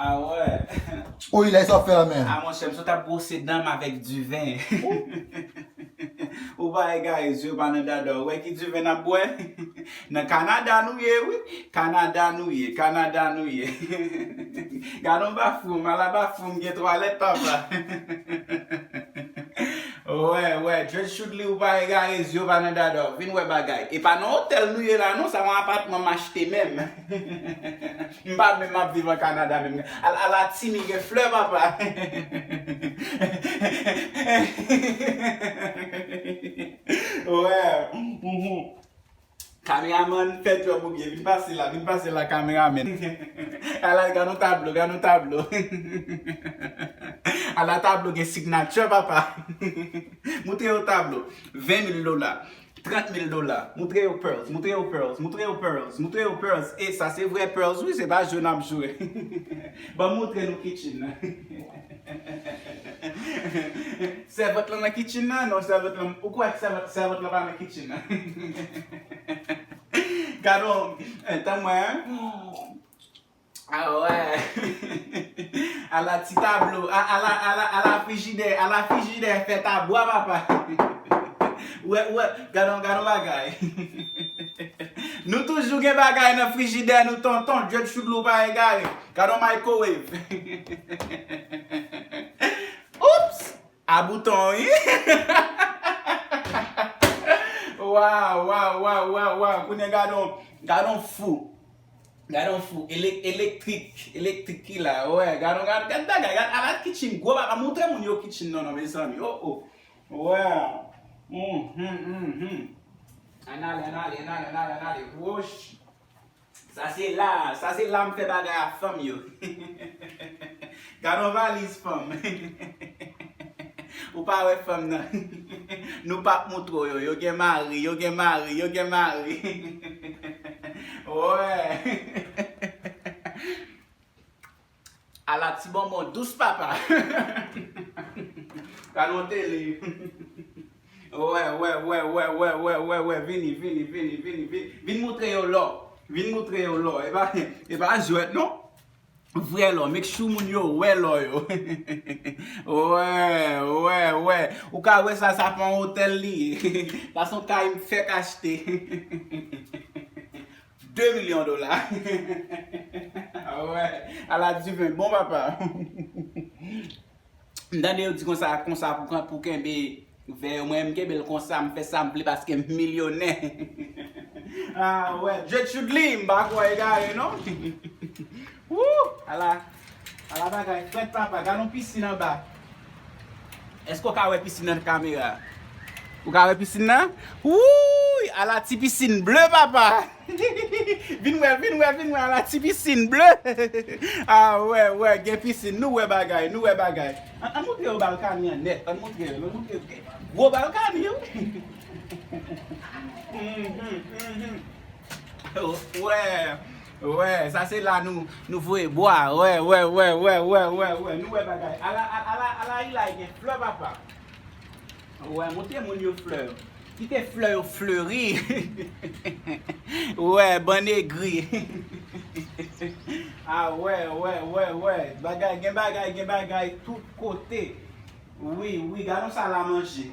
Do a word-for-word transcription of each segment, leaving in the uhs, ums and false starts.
Ah ouais. Ou Ilay, sa w ap fè la menm? Ah monchè, m sot ap bwose dan m avèk diven. Ou pa egare, zye w pa nan dada. Ou wè ki diven n ap bwè? Nan Kanada nou ye, wi. Kanada nou ye, Kanada nou ye. Gad on bathroom, ala bathroom gen twalèt, papa. Wè, wè, Dread Shoudly, ou pa egare, zye w pa nan dada. Vin wè bagay. E pa nan otèl nou ye la non, sa yon apatman m achte menm. M pa menm ap viv an Kanada menm. Al, ala Timi gen flè, papa. Wè. Mhm. Kameraman, fè djòb ou byen. Vin pase la, vin pase la, kameraman. Ala, gad on tablo, gad on tablo. Ala tablo gen signature, papa. Moutre yo tablo. Ven mil dola. Trant mil dola. Moutre yo pearls, moutre yo pearls, moutre yo pearls, moutre yo pearls. E sa se vrè pearls, wi, se pa jwe n ap jwe. Ban m moutre nou kitchen nan. Sèvant lan nan kitchen nan? Non, sèvant lan, ou kwè sèvant, sèvant lan pa nan kitchen nan? Gad on, eh, tann mwen, hein? Ah ouais. Ala ti tablo, a- ala, ala, ala frijidè, ala frijidè fèt a bwa, papa. Wè, wè, gad on, gad on bagay. Nou toujou gen bagay nan frijidè nou, tonton, Dread Shoudly pa egare. Gad on microwave. Oups! A bouton, wi. Waw, waw, waw, waw, waw. Kounye a gad on, gad on fou. Gad on fou. Elek-, elektrik. Elektrik ki la. Wè, gad on, gad, gad bagay. Gad, ala kitchen. Gwo papa, montre moun yo kitchen non, non, mezanmi. Oh, oh. Wè. Mhm, mhm. Ann ale, ann ale, ann ale, ann ale, ann ale. Woch. Sa se la, sa se la m fè bagay a fanm yo. Gad on valiz fanm. Ou pa wè fanm nan. Nou p ap moutre w yo. Yo gen mari, yo gen mari, yo gen mari. Wè. Ala ti bonbon dous, papa. Gad on tele. Wè, wè, wè, wè, wè, wè, wè, wè, vini, vini, vini, vini, vini. Vin moutre yo lò. Vin moutre yo lò. E pa, e pa jwèt, non. Vrè lò. Make sure moun yo wè lò yo. Wè, wè, wè. Ou ka wè sa, sa pa yon otèl li ye. Sa se yon kay m fèk achte. De milyon dola. Wè, ala diven bon, papa. M tande yo di konsa, konsa pou, pou kenbe vè yo. Mwen, m kenbe l konsa, m fè sa m vle paske m milyonè. Ah, wè, Dread Shoudly, m pa kwè egare, non. Woo, ala, ala bagay frèt, papa, gad on pisin anba. Èske w ka wè pisin nan kamera? Ou ka wè pisin nan? Wouy! Ala ti pisin ble, papa! Vin wè, vin wè, vin wè, ala ti pisin ble! Ah, wè, wè, gen pisin. Nou wè bagay, nou wè bagay. Ann, ann moutre yo balkani an nèt. Ann moutre yo, ann moutre yo. Gwo balkani, wi! Mhm, mhm. Wè, wè, sa se la nou, nou voye bwa. Wè, wè, wè, wè, wè, wè, wè. Nou wè bagay. Ala, ala, ala, ala Ilay gen flè, papa. Wè, montre moun yo flè. Kite flè yo fleri. Wè, bann egri. Ah, wè, wè, wè, wè. Bagay, gen bagay, gen bagay tout kote. Wi, wi, gad on sal a manje.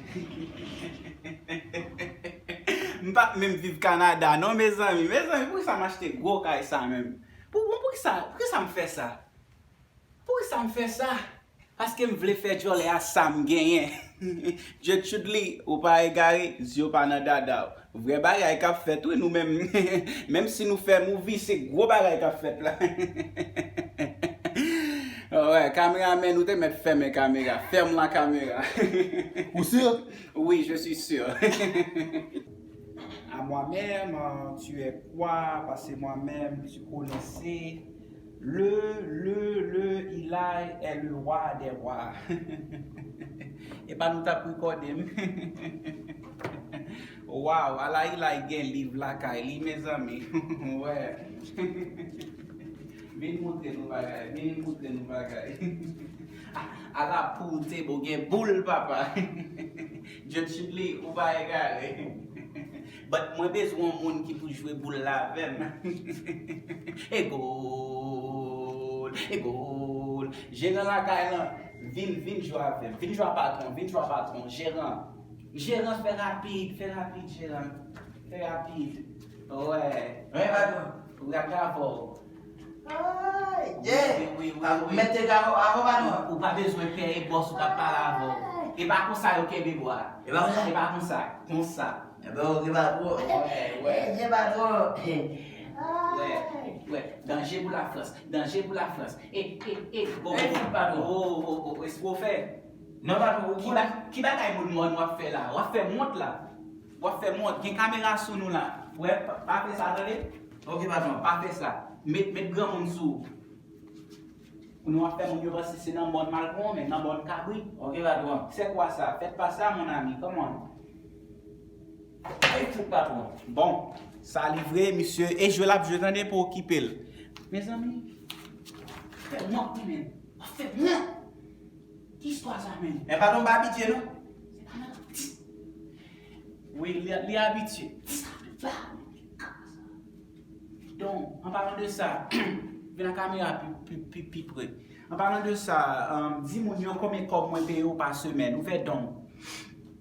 M p ap menm viv Kanada, non, mezanmi. Mezanmi, poukisa m achte gwo kay sa menm? Pou, pou, poukisa, poukisa m fè sa? Poukisa m fè sa? Paske m vle fè djòlè a sa m genyen. Dread Shoudly, ou pa egare, zye w pa nan dada w. Vrè bagay k ap fèt, wi, nou menm. Menm si nou fè movie, se gwo bagay k ap fèt la. Wè, kameraman, ou te mèt fèmen kamera. Fèmen la kamera. Ou sûr? Oui, je suis sûr. À moi-même, euh, tu es quoi? Parce que moi-même, tu connaissais. Le, le, le, Ilay est le roi des rois. E pa nou t ap rekòde m. Waw, ala Ilay gen liv lakay li, mezanmi. Wè. Vin moutre nou bagay, vin moutre nou bagay. Ala pou tebo gen boul, papa. Dread Shoudly, ou pa egare. But mwen bezwen yon moun ki pou jwe boul la avè m. E gol, e gol. Jeran lakay lan, vin, vin jwe avè m. Vin jwe a patwon, vin jwe a patwon. Jeran. Jeran, fè rapid, fè rapid, Jeran. Fè rapid. Wè. Wi, patwon. Ou ap travay. Ay, yeah. Wi, wi, wi, wi. Mete gavo avè w, patwon. Ou pa bezwen pè, e bòs ou k ap pale avè w. E pa konsa yo kenbe bwa. E pa konsa? E pa konsa. Konsa. Ebyen, ok, patwon. Wè, wè. Ebyen, patwon. Wè, wè. Danje pou Lafrans. Danje pou Lafrans. E, e, e. Bon, ey, bon, fout, patwon. O, o, o, o, espo fè. Non, patwon, ou ki ba-, ki bagay moun mòn w ap fè la? W ap fè m wont la. W ap fè m wont. Gen kamera sou nou la. Wè, pa, pa fè sa, tande? Ok, patwon. Pa fè sa. Met, met granmoun sou ou. Kounye w ap fè moun yo panse se nan mòn malpwon, men nan mòn kabrit. Ok, patwon. C'est quoi ça? Faites pas ça, mon ami. Come on. Ey, fout, patwon. Bon, sa li vre, misye. E jwe l ap jwe, tande, pa okipe l. Mezanmi, fè m wont wi, men. W ap fè m wont. Ki istwa sa, men? Men patwon pa abitye, non. Se pa nan ti. Wi, li, li abitye. Ti sa, men, pa, men, ki ka sa. Don, an palan de sa, vin nan kamera pi, pi, pi, pi pre. An palan de sa, um, di moun yo konbyen kòb mwen peye w pa semèn. Ouvè don.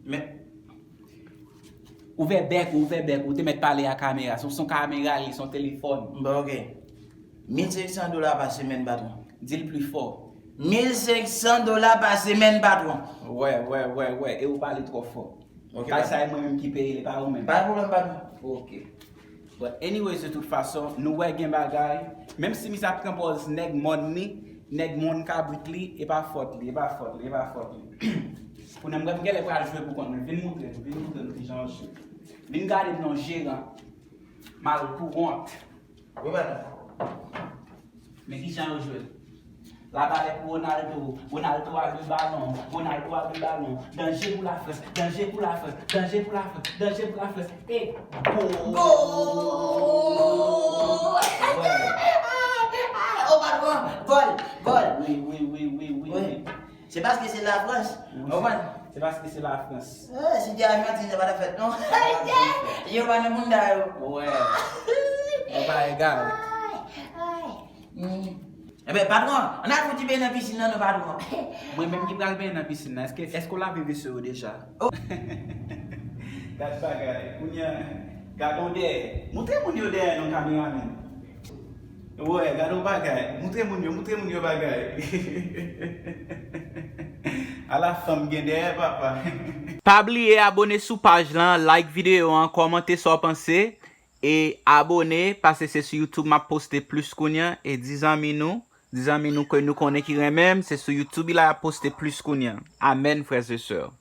Men, ouvè bèk ou, ouvè bèk ou, ou te mèt pale a kamera. Se yon, se yon kamera li, se yon telefòn. Bon, ok. Mil senk san dola pa semèn, patwon. Di l pli fò. Mil senk san dola pa semèn, patwon. Wè, wè, wè, wè. E ou pale twò fò. Ok, kay sa e mwen menm ki peye l, e pa ou menm. Pa gen pwoblèm, patwon. Ok. But anyways, de tout fason, nou wè gen bagay. Menm si misye ap pran pòz nèg mòn li, nèg mòn kabrit li, e pa fòt li, e pa fòt li, e pa fòt li. Kounye a m genlè pral jwe pou kont mwen. Vin moutre nou, vin moutre nou kijan yo jwe. Vin gade m non jeran. Mal pou wont. Wi, patwon. Men kijan yo jwe l? Labalè pou Ronaldo. Ronaldo ak de balon. Ronaldo ak de balon. Danje pou Lafrans. Danje pou Lafrans. Danje pou Lafrans. Danje pou Lafrans. E gòl! Gòl! Wè. O, patwon! Gòl! Gòl! Wi, wi, wi, wi, wi, wi. Se paske se Lafrans. Wi, ou konprann? Se paske se Lafrans. Eh, si te Ajantin, sa pa t ap fèt, non. Yo pa nan moun da yo. Wè. Yo pa egal. Ay, ay. Hmm. Ebyen, patwon, ann al fout ti benyen nan pisin nan, non, patwon. Mwen menm ki pral benyen nan pisin nan, èske, èske w lave veso yo deja? Oh. Gad bagay, kounye a, gad yon dèyè. Montre moun yo dèyè non, kameramann. Wè, gad yon bagay. Montre moun yo, montre moun yo bagay. Ala fanm gen dèyè, papa. Pa bliye abone sou paj lan, like videyo an, kòmante sa w panse. E abone, paske se sou YouTube m ap poste plis kounye a. E di zanmi nou, di zanmi nou ke nou konnen ki renmen m, se sou YouTube la y ap poste plis kounye a. Amèn, frères et sœurs.